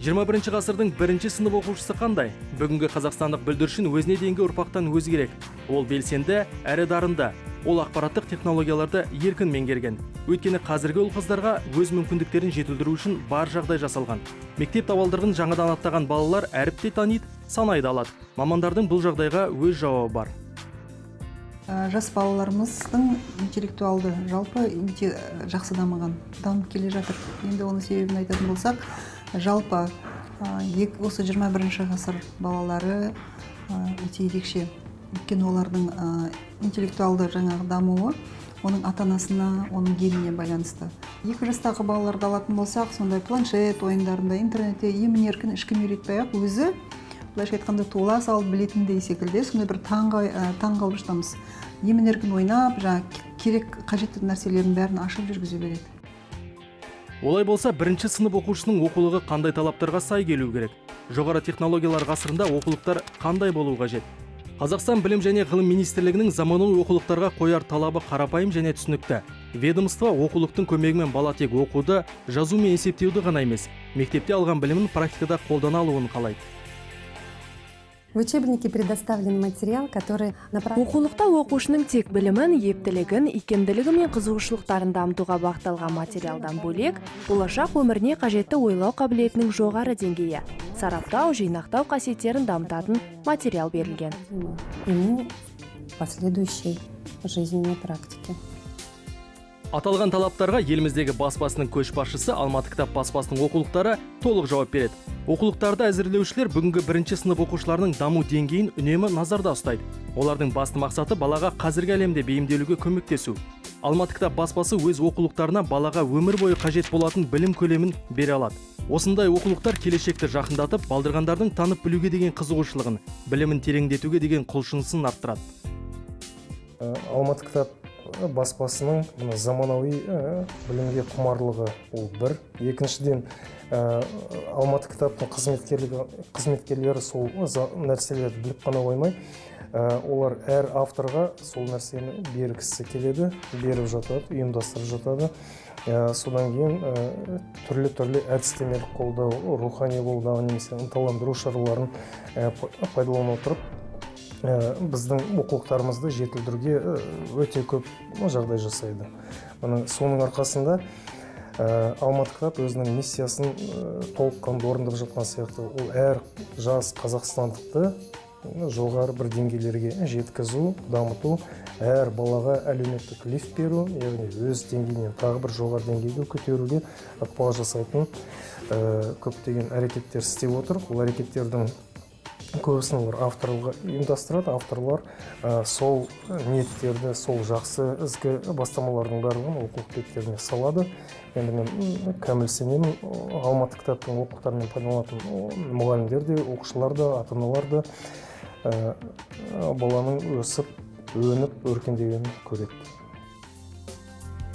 21 ғасырдың бірінші сынып оқушысы қандай? Бүгінгі қазақстандық бүлдіршін өзіне дейінгі ұрпақтан өзгерек. Ол белсенді әрі дарынды. Ол ақпараттық технологияларды еркін меңгерген. Өйткені қазіргі ұл қыздарға өз мүмкіндіктерін жетілдіру үшін бар жағдай жасалған. Мектеп табалдырығын жаңадан аттаған балалар әріп те таниды, санай да алады. Мамандардың бұл жағдайға өз жауабы бар. Жас балаларымыздың интеллектуалды жалпы өте жақсы дамыған, дамып келе жатыр. Енді оның себебін айтатын болсақ, жалпы осы 21 ғасыр балалары өте ерекше, өйткені олардың интеллектуалды жаңағы дамуы оның ата анасына, оның геніне байланысты. 2 жастағы балаларды алатын болсақ, сондай планшет ойындарында, интернетте емін еркін, ешкім үйретпей ақ өзі, былайша айтқанда, туыла салып білетіндей секілді. Сондай бір таң қалып жатамыз, емін еркін ойнап, жаңағы керек, қажетті нәрселердің бәрін ашып жүргізе береді. Олай болса, бірінші сынып оқушысының оқулығы қандай талаптарға сай келуі керек? Жоғары технологиялар ғасырында оқулықтар қандай болуы қажет? Қазақстан Білім және ғылым министрлігінің заманауи оқулықтарға қояр талабы қарапайым және түсінікті. Ведомство оқулықтың көмегімен бала тек оқуды, жазу мен есептеуді ғана емес, мектепте алған білімін практикада қолдана алуын қалайды. В учебнике предоставлен материал, который направлен Оқулықта оқушының тек білімін, ептілігін, икемділігі мен қызығушылықтарын дамытуға бағытталған материалдан бөлек, болашақ өміріне қажетті ойлау қабілетінің жоғары деңгейі, сараптау, жинақтау қасиеттерін дамытатын материал берілген. ему в последующей жизненной практике. Аталған талаптарға еліміздегі баспасының көшбасшысы «Алматы кітап» баспасының оқулықтары толық жауап береді. Оқулықтарды әзірлеушілер бүгінгі бірінші сынып оқушыларының даму деңгейін үнемі назарда ұстайды. Олардың басты мақсаты – балаға қазіргі әлемде бейімделуге көмектесу. «Алматы кітап» баспасы өз оқулықтарына балаға өмір бойы қажет болатын білім көлемін бере алады. Осындай оқулықтар келешекті жақындатып, балдырғандардың танып білуге деген қызығушылығын, білімін тереңдетуге деген құлшынысын арттырады. «Алматы кітап» баспасының мына заманауи білімге құмарлығы, ол бір. Екіншіден, «Алматы кітаптың» қызметкерлері сол нәрселерді біліп қана қоймай, олар әр авторға сол нәрсені бергісі келеді, беріп жатады, ұйымдастырып жатады. Содан кейін түрлі түрлі әдістемелік қолдау, рухани қолдау немесе ынталандыру шараларын пайдалана отырып, біздің оқулықтарымызды жетілдіруге өте көп жағдай жасайды. Міне, соның арқасында «Алматы кітап» өзінің миссиясын толыққанды орындап жатқан сияқты. Ол әр жас қазақстандықты жоғары бір деңгейлерге жеткізу, дамыту, әр балаға әлеуметтік лифт беру, яғни өз деңгейінен тағы бір жоғары деңгейге көтеруге ықпал жасайтын көптеген әрекеттер істеп отыр. Ол әрекеттердің көбісін олар авторларға ұйымдастырады. Авторлар сол ниеттерді, сол жақсы, ізгі бастамалардың барлығын оқулық беттеріне салады. Енді мен кәміл сенемін, «Алматы кітаптың» оқулықтарымен пайдаланатын мұғалімдер де, оқушылар да, ата аналар да баланың өсіп өніп өркендегенін көреді.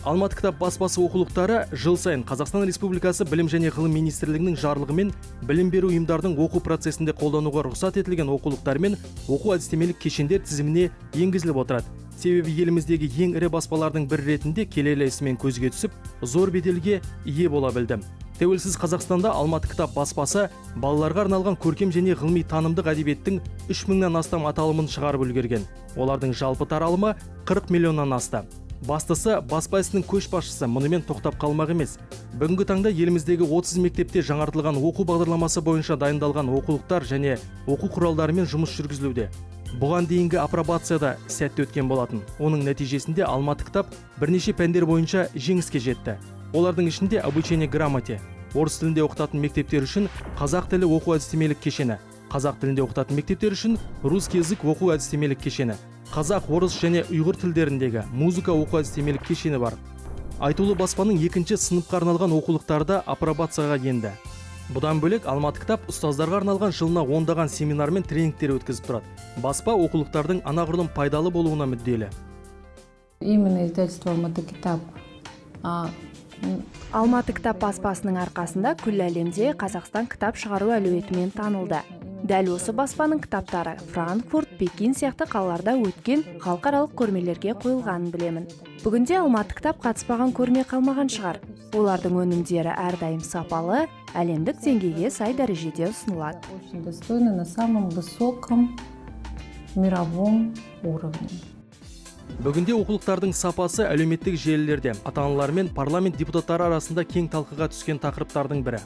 «Алматы кітап» баспасы оқулықтары жыл сайын Қазақстан Республикасы Білім және ғылым министрлігінің жарлығымен білім беру ұйымдарының оқу процесінде қолдануға рұқсат етілген оқулықтар мен оқу әдістемелік кешендер тізіміне енгізіліп отырады. Себебі еліміздегі ең ірі баспалардың бірі ретінде келелі ісімен көзге түсіп, зор беделге ие бола білді. Тәуелсіз Қазақстанда «Алматы кітап» баспасы балаларға арналған көркем және ғылыми танымдық әдебиеттің 3000-нан астам аталымын шығарып үлгерген. Олардың жалпы таралымы 40 миллионнан асты. Бастысы, баспа ісінің көшбасшысы мұнымен тоқтап қалмақ емес. Бүгінгі таңда еліміздегі 30 мектепте жаңартылған оқу бағдарламасы бойынша дайындалған оқулықтар және оқу құралдарымен жұмыс жүргізілуде. Бұған дейінгі апробацияда сәтті өткен болатын. Оның нәтижесінде «Алматы кітап» бірнеше пәндер бойынша жеңіске жетті. Олардың ішінде обучение грамоте, орыс тілінде оқытатын мектептер үшін қазақ тілі оқу әдістемелік кешені, қазақ тілінде оқытатын мектептер үшін русский язык оқу әдістемелік кешені, қазақ, орыс және ұйғыр тілдеріндегі музыка оқу әдістемелік кешені бар. Айтулы баспаның екінші сыныпқа арналған оқулықтары да апробацияға енді. Бұдан бөлек, «Алматы кітап» ұстаздарға арналған жылына ондаған семинар мен тренингтер өткізіп тұрады. Баспа оқулықтардың анағұрлым пайдалы болуына мүдделі. Именно издательство «Алматы Китап» «Алматы кітап» баспасының арқасында күллі әлемде Қазақстан кітап шығару әлеуетімен танылды. Дәл осы баспаның кітаптары Франкфурт, Пекин сияқты қалаларда өткен халықаралық көрмелерге қойылғанын білемін. Бүгінде «Алматы кітап» қатыспаған көрме қалмаған шығар. Олардың өнімдері әрдайым сапалы. Әлемдік деңгейге сай дәрежеде ұсынылады. Очень достойно, на самом высоком мировом уровне. Бүгінде оқулықтардың сапасы әлеуметтік желілерде ата аналар мен парламент депутаттары арасында кең талқыға түскен тақырыптардың бірі.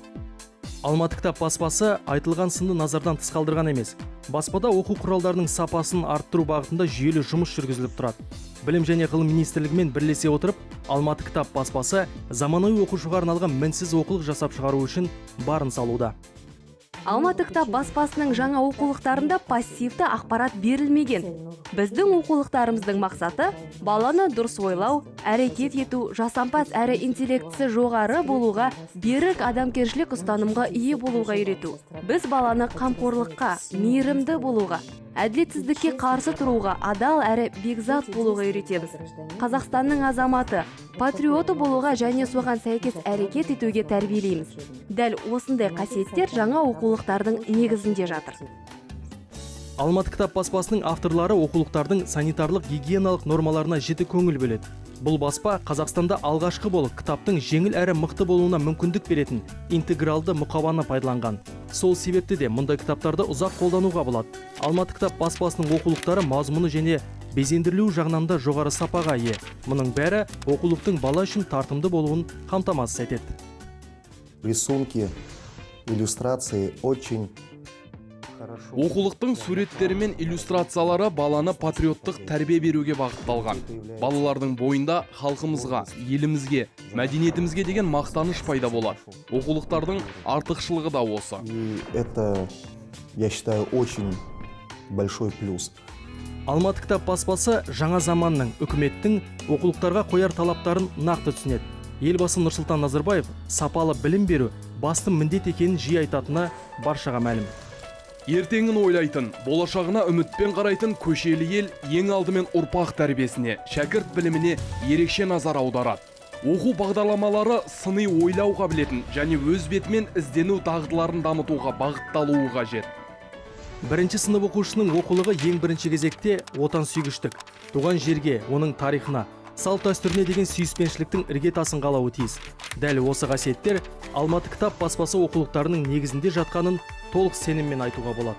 Алматы кітап баспасы айтылған сынды назардан тыс қалдырған емес. Баспада оқу құралдарының сапасын арттыру бағытында жүйелі жұмыс жүргізіліп тұрады. Білім және ғылым министрлігімен бірлесе отырып, Алматы кітап баспасы заманауи оқушыға арналған мінсіз оқулық жасап шығару үшін барын салуда. Алматы кітап баспасының жаңа оқулықтарында пассивті ақпарат берілмеген. Біздің оқулықтарымыздың мақсаты – баланы дұрыс ойлау, әрекет ету, жасампаз әрі интеллектісі жоғары болуға, берік адамгершілік ұстанымға ие болуға үйрету. Біз баланы қамқорлыққа, мейірімді болуға, әділетсіздікке қарсы тұруға, адал әрі бекзат болуға үйретеміз. Қазақстанның азаматы, патриоты болуға және соған сәйкес әрекет етуге тәрбиелейміз. Дәл осындай қасиеттер жаңа оқулықтардың негізінде жатыр. Алматы кітап баспасының авторлары оқулықтардың санитарлық гигиеналық нормаларына жіті көңіл бөледі. Бұл баспа Қазақстанда алғашқы болып кітаптың жеңіл әрі мықты болуына мүмкіндік беретін интегралды мұқабаны пайдаланған. Сол себепті де мұндай кітаптарды ұзақ қолдануға болады. Алматы кітап баспасының оқулықтары мазмұны және безендірілуі жағынан да жоғары сапаға ие. Мұның бәрі оқулықтың бала үшін тартымды болуын қамтамасыз етеді. Рисунки, иллюстрации очень хорошо. Оқулықтың суреттері мен иллюстрациялары баланы патриоттық тәрбие беруге бағытталған. Балалардың бойында халқымызға, елімізге, мәдениетімізге деген мақтаныш пайда болады. Оқулықтардың артықшылығы да осы. И это, я считаю, очень большой плюс. Алматы кітап баспасы жаңа заманның, үкіметтің оқулықтарға қояр талаптарын нақты түсінеді. Елбасы Нұрсұлтан Назарбаев сапалы білім беру басты міндет екенін жиі айтатыны баршаға мәлім. Ертеңін ойлайтын, болашағына үмітпен қарайтын көшелі ел ең алдымен ұрпақ тәрбиесіне, шәкірт біліміне ерекше назар аударады. Оқу бағдарламалары сыни ойлау қабілетін және өз бетімен іздену дағдыларын дамытуға бағытталуы қажет. Бірінші сынып оқушысының оқулығы ең бірінші кезекте отансүйгіштік, туған жерге, оның тарихына, салт дәстүріне деген сүйіспеншіліктің іргетасын қалауы тиіс. Дәл осы қасиеттер Алматы кітап баспасы оқулықтарының негізінде жатқанын толық сеніммен айтуға болады.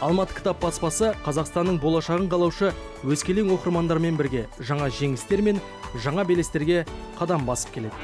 Алматы кітап баспасы Қазақстанның болашағын қалаушы өскелең оқырмандармен бірге жаңа жеңістер мен жаңа белестерге қадам басып келеді.